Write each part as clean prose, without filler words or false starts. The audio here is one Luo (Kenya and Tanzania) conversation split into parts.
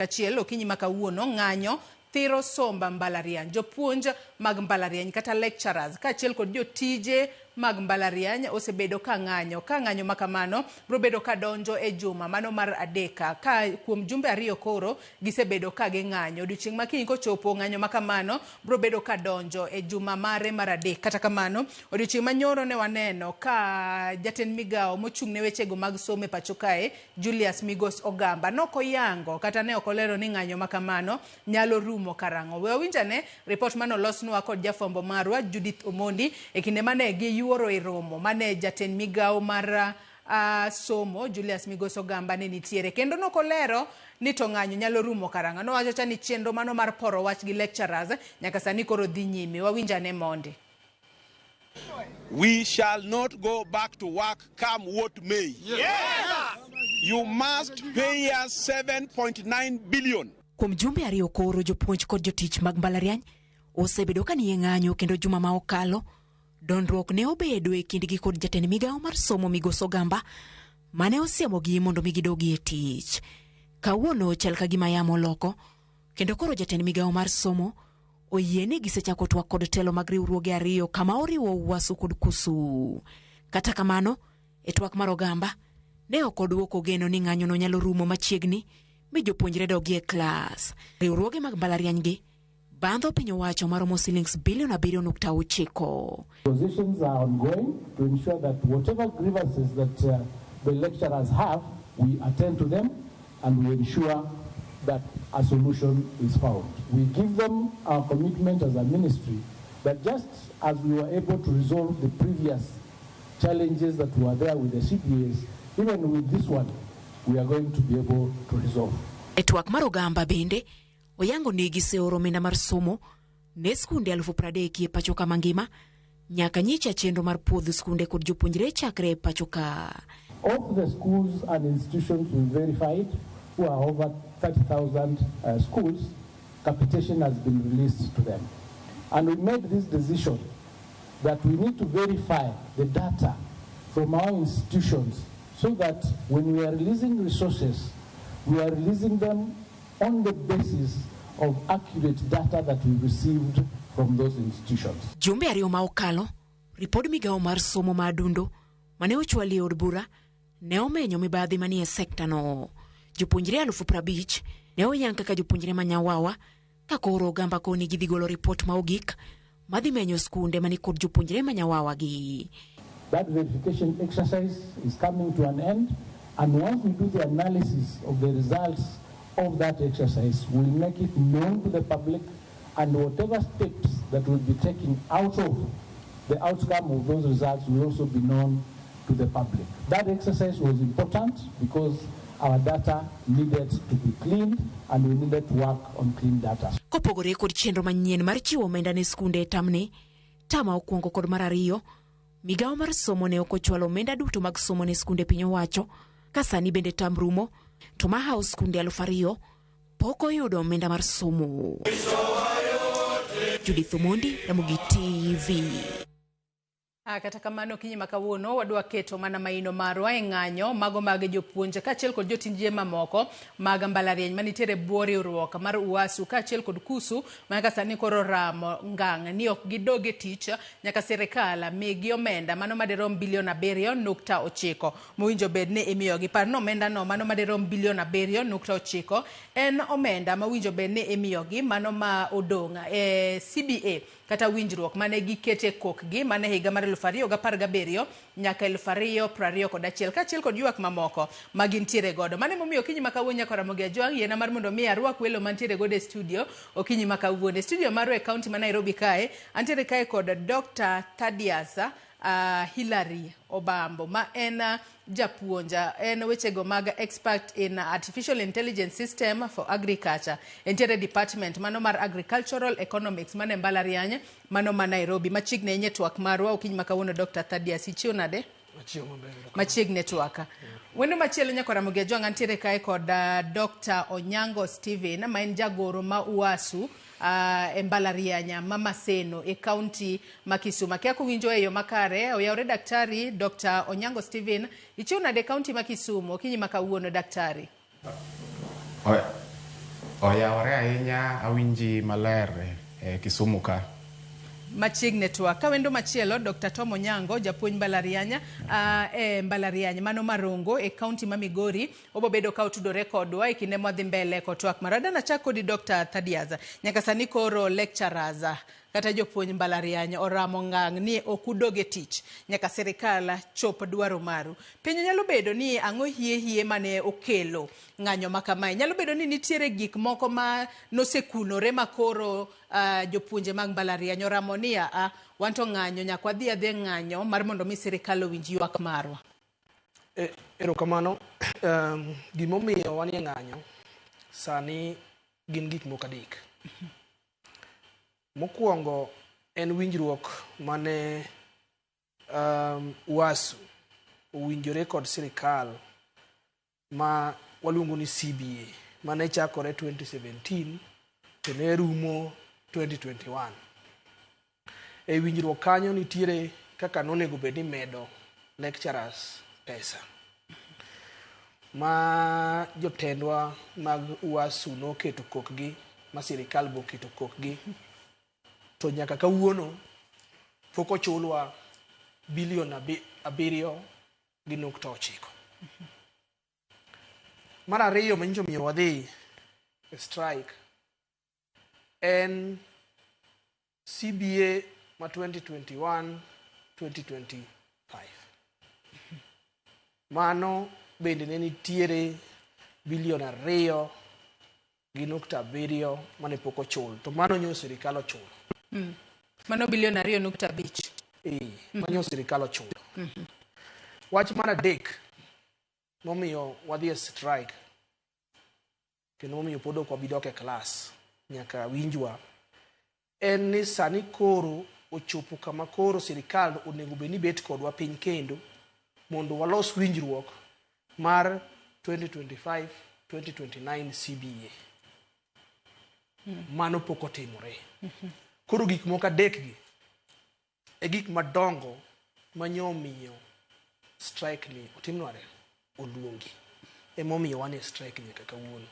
Achiel okinyi ma kawuono ng'anyo thiro somba mbalariany. Jopuonj mag mbalariany kata lecturers kaachiel kod jotije mag mbalariany osebedo ka ng'anyo. Ka ng'anyo ma kamano biro bedo ka donjo e juma mano mar adek ka kuom jumbe ariyo koro gisebedo ka ging'anyo. Odiochieng' ma kiny kochopo ng'anyo ma kamano biro bedo ka donjo e juma mare mar adek. Kata kamano, odiochieng' ma nyoro ne waneno ka jatend migawo mochung' ne wechego mag somo e pacho kae Julius Migos Ogamba ne ok oyango kata ne ok olero ni ng'anyo ma kamano nyalo rumo karang'o. We wawinj ane ripot mane olosnwa kod jafwambo marwa Judith Omondi e kinde mane giyuoro e romo mane jatend migawo mar somo Julius Migos Ogamba ne nitiere. Kendo ne ok olero ni to ng'anyo nyalo rumo karang'o. Nowacho cha ni chenro mano mar poro wach gi lecturers nyaka sani koro dhi nyime. Wawinj ane mondi. We shall not go back to work come what may. Yes. You must pay us 7.9 billion. Kuom jumbe ariyo koro jopuonj kod jotich mag mbalariany osebedo ka nie ng'anyo kendo juma ma okalo dondruok ne obedo e kindgi kod jatend migawo mar somo Migosi Ogamba mane osiemogi mondo mi gidogi e tich. Kawuono chal ka gima yamo oloko kendo koro jatend migawo mar somo oyie ni gisechako twak kod telo mag riwruoge ariyo kama oriwo UASU kod KUSU. Kata kamano, e twak mar Ogamba, ne ok odwoko geno ni ng'anyono nyalo rumo machiegni mi jopuonjre dogi e klas. Riwruoge mag mbalariany gi bandho piny owacho maromo silings bilion 7.9. Positions are ongoing to ensure that whatever grievances that the lecturers have, we attend to them and we ensure that a solution is found. We give them our commitment as a ministry that just as we were able to resolve the previous challenges that were there with the CBAs, even with this one, we are going to be able to resolve. E twak mar Ogamba bende, oyango ni giseoro omenda mar somo ne skunde 30,000 e pacho ka mangima nyaka nyicha chenro mar puodho skunde kod jopuonjre chakre e pacho ka. Of the schools and institutions we verified, who are over 30,000 schools, capitation has been released to them. And we made this decision that we need to verify the data from our institutions so that when we are releasing resources, we are releasing them on the basis of accurate data that we received from those institutions. Jumbe ariyo ma okalo, ripod migawo mar somo ma Adundo mane ochwali e od bura ne omenyo mibadhi manie sekta no. Jopuonjre 50,000 ne oyang kaka jopuonjre ma nyawawa ka koro Ogamba koni gidhi golo ripot ma ogik madhi menyo skunde mani kod jopuonjre ma nyawawa gi. That verification exercise is coming to an end, and once we do the analysis of the results of that exercise, we'll make it known to the public, and whatever steps that will be taken out of the outcome of those results will also be known to the public. That exercise was important because our data needed to be cleaned and we needed to work on clean data. Kopogore kod chenro manyien mar chiwo omenda ne skunde e tamni, tama okwongo kod mar ariyo, migawo mar somo ne ok ochwalo omenda duto mag somo ne skunde piny owacho, ka sani bende tam rumo, to mahawo skunde 2,000 pok oyudo omenda mar somo. Judith Omondi, Ramogi TV. Kata kamano okinyi ma kawuono wadwa keto mana maino marwa e ng'anyo mago mag jopuonj kaachiel kod jotije mamoko mag mbalariany manitiere bwo riwruok mar UASU kaachiel kod KUSU ma nyaka sani koro ramo ngang' ni ok gidog e tich nyaka sirikal migi omenda mano madirom bilion 7.9 mowinjo bed ni imiyogi. Par ni omenda no mano madirom bilion 7.9 en omenda mowinjo bed ni imiyogi mano ma odong' e CBA kata winjruok mane gikete kokgi mane higa mar 2017 nyaka 2021 kaachiel kod ywak mamoko ma gintiere godo. Mano emomiyo okinyi ma kawuono nyaka Ramogi Ajwang' yiena mar mondo mi arwak welo mantiere godo e studio okinyi ma kawuono. E studio marwa e kaunti ma Nairobi kae, antiere kae kod Dr. Thaddeus Hilary Obambo ma en japuonj, en wechego mag expert in artificial intelligence system for agriculture. Entiere department mano mar agricultural economics mane mbalariany mano ma Nairobi. Machiegni ahinya e twak marwa okinyi ma kawuono Dr. Thaddeus, ichiew nade? Machiegni e twak. Wendo machielo nyaka Ramogi Ajwang' antiere kae kod Dr. Onyango Steven ma en jagoro ma UASU e mbalariany ma Maseno e kaunti ma Kisumu. Akia kuwinjo e yo makare, oyawre daktari Dr. Onyango Steven, ichiew nade e kaunti ma Kisumu okinyi ma kawuono daktari? Oya. Oyawore ahinya, awinji maler e Kisumu ka. Machiegni twak ka wendo machielo Dr. Tom Onyango, japuonj mbalariany e mbalariany mano Marongo e kaunti ma Migori, obobedo ka otudore kodwa e kinde mwadhi mbele kod twak marwa. Adwa nachak kodi, Dr. Thadias. Nyaka sani koro lecturers kata jopuonj mbalariany oramo ngang' ni ok udog e tich nyaka sirikal chop dwaro maru. Penjo nyalo bedo ni ang'o hie hie mane okelo ng'anyo ma kamae? Nyalo bedo ni nitiere gik moko ma nosekunore ma koro jopuonje mag mbalariany oramo ni aa, wan to ng'anyo nyaka wadhi adhi e ng'anyo mar mondo mi sirikal owinj ywak marwa. Erokamano. Gimomiyo wanie ng'anyo sani gin gik moko adek. Mokwongo en winjruok mane UASU owinjore kod sirikal ma waluongo ni CBA mane chakore 2017 to ne rumo 2021. E winjruok kanyo nitiere kaka nonego bed ni imedo lecturers pesa ma jotendwa mag UASU noketo kokgi ma sirikal be oketo kokgi, to nyaka kawuono pok ochulwa bilion 7.9. Mar ariyo manyicho omiyo wadhi e strike en CBA ma 2021 2025. Mano bende ne nitiere bilion 2.7 mane pok ochul, to mano nyo sirikal ochulo. Mano bilion 2.5. Ee, manyo sirikal ochulo. Wach mar adek momiyo wadhi e strike kendo momiyo pod ok wabi dok e klas nyaka winjwa en ni sani koro ochopo kama koro sirikal onego bed ni bet kodwa piny kendo mondo walos winjruok mar 2025 2029 CBA. Mano pok otimore. Koro gik moko adek gi e gik madongo manyo omiyo strike ni otim nade, oluongi. Emomiyo wan e strike nyaka kawuono.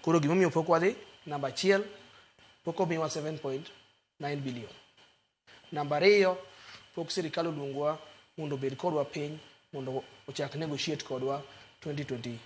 Koro gimomiyo pok wadhi, namba achiel, pok omiwa 7.9 billion. Namba ariyo, pok sirikal oluongowa mondo obed kodwa piny mondo ochak negotiate kodwa 2025.